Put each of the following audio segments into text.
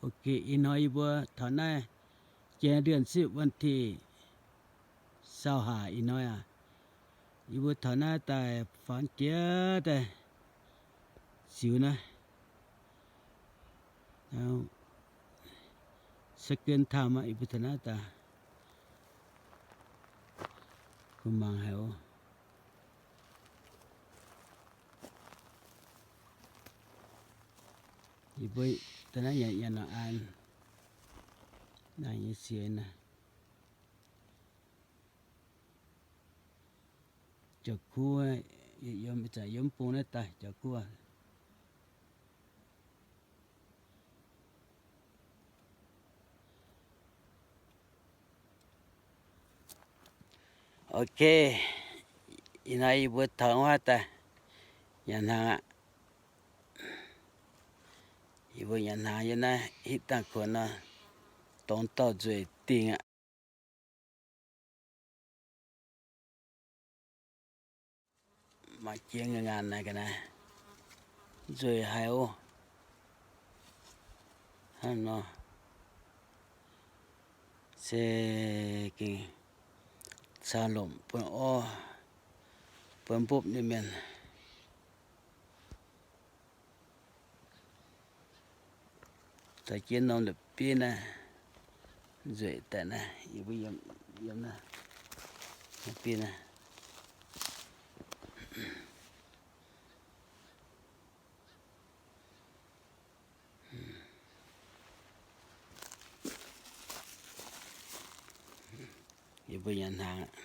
Ok, ih hnoi yie mbuo taux naaiv jai ເດືອນສິບ วันที่ ซาวห้า ih hnoi aac, yie mbuo taux naaiv daaih faanv jiex daaih ziux naaiv. Second time aqv, yie mbuo taux naaiv daaih. Kuh mangc haic oc. Yie mbuo daaih naaiv nyanc nyanc nor an, naaiv nyei siex naaiv. Jauv-kuv, yiem, zanc yiem bung naaiv daaih jauv-kuv. Ok, ih hnoi yie mbuo taux wuov daaih nyanc hnaangx aqv. Yie mbuo nyanc hnaangx yiem naaiv hitv dangh kuonx nor, dorngx dorh nzueic dingh aqv. Mangc jienv ngaanc naaic ga'naaiv, nzueic haic oc. Hnangv nor se gengh caa lomc bun orv, bun mbopv nyei mienh. Daaih jienv norm la'bieiv naaiv, nzueic daaih naaiv, yie mbuo yiem, yiem naaiv, la'bieiv naaiv. Yie mbuo nyanc hnaangx aqv.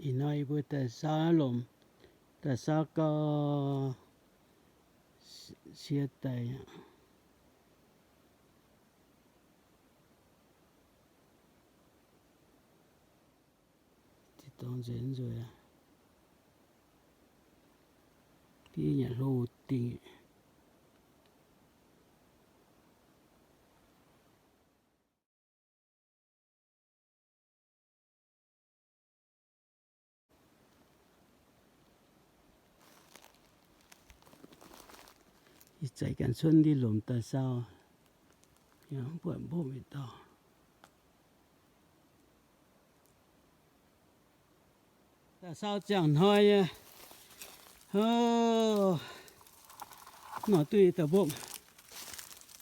Ih hnoi yie mbuo daaih saau lomc, daaih saau gau sie daic aqv. Deix dorngx nzueic nzueic aqv. Bieiv nyanc hlo dingh. Ih zanc ganh cuotv ndiev lomc daaih saau, yaac mv buatc mbopv mingh dauh. Daaih saau ziangh hnoi nyei. Hov, norm duqv dauh mbopv.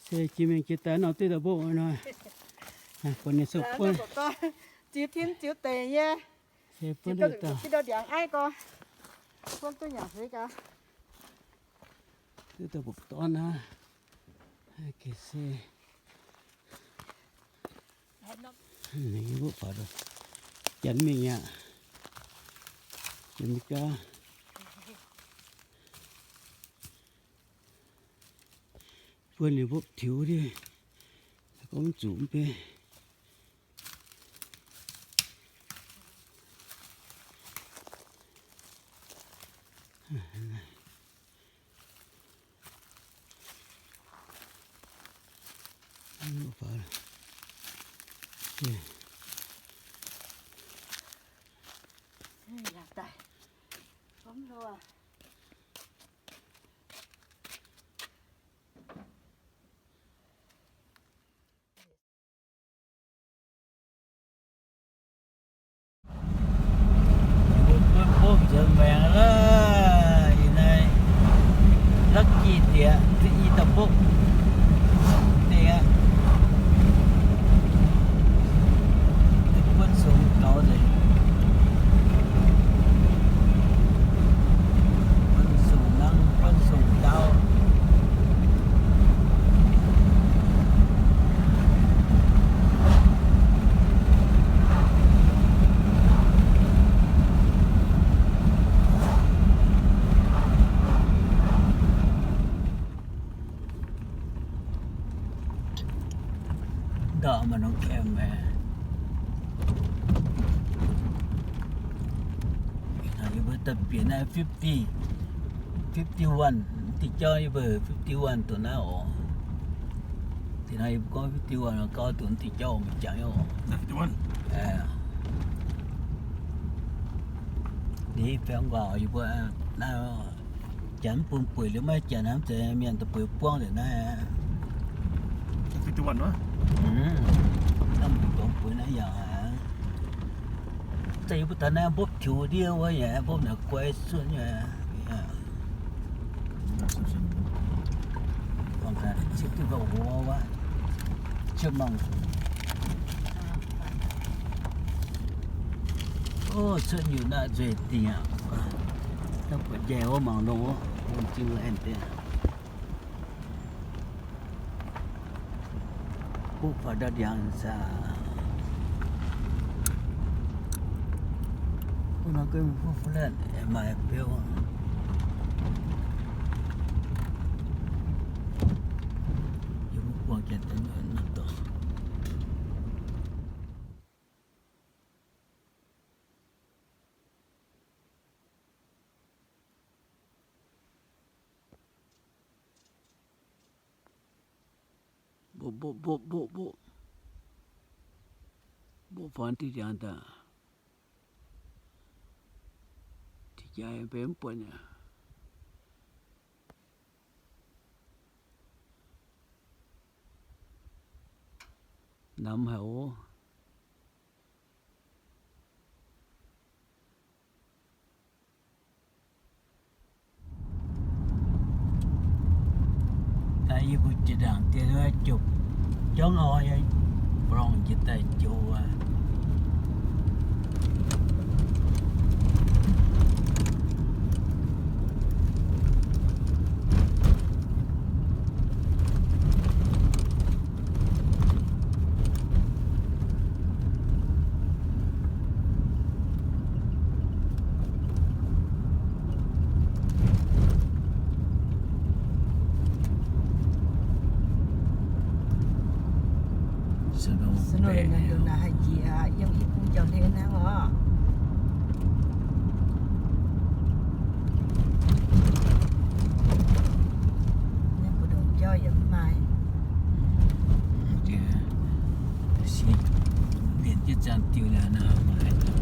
Se jiex mingh jiex daaih norm duqv dauh mbopv hnoi. Buatc ninh sou buonv. Ziux tin ziux deic nyei. Se buonv duqv dauh. Ndiangx aiv gorx. Buonv duqv nyanc huiv gaax. Duqv dauh mbopv dorn aqv. Geh se. Ninh mbuo faaux janx mingh aqv. Janx mingh gaax. Buonv ninh mbopv tiux diev, gorngv mv zuqc mv bei. Mbuo buonv mbopv nzuonx maengx lorqc. Ih hnoi lucky diex, duqv i dauh mbopv deix aqv. Duqv buonv sung gaux nzengc. Buonv sung nangv, buonv sung gaux. Ndortv maaih norm camp haic. Yie mbuo daaih bieqc naaiv fifty, fifty-one, diuh jauv yie mbuo fifty-one doqc naaiv oc. Naaiv yie mbuo gorngv fifty one gauh dungx diuh jauv mingh jangx nyei oc. Ninh fienx guaax yie mbuo naaiv janx mv bun bueix liuz maiv janx hnamv zeiz mienh daaih bueix buangv nzengc naaiv. Naaiv mbuo dorngx bueix naaiv yaac Zai yie mbuo daaih naaiv mbopv tiux ndiev wuov nyei, mbopv naaic guai suotv nyei. Cuotv mangc, o, cuotv nyutc naaiv nzueic dingc aqv. Naaiv buatc njaih wuov mangc longx wuov, bun zingh laanh deix. Butv faaux ndau ndiangx saah. Butv nor gengh butv fu lanh maaih beu. Yie mbuo buangh janx daaih nor nor dorngx. Mbopv, mbopv, mbopv, mbopv, mbopv. Mbopv faaux diuh ndiangx daaih. Diuh jaaix mbenc mv buatc aqv. Namx haic oc. Daaih yie mbuo jiex ndaangc dien wuov jopc jauv nor nyei, mbu'longh jiex daaih joux aqv. Snow naaiv ndongc naaic haih njiec, yiem i bung jauv hlen hnangv oc. Naaiv mbu'ndongx jauv yaac mv maaih. Mbienc jienv ziangh diuh naaiv maaih.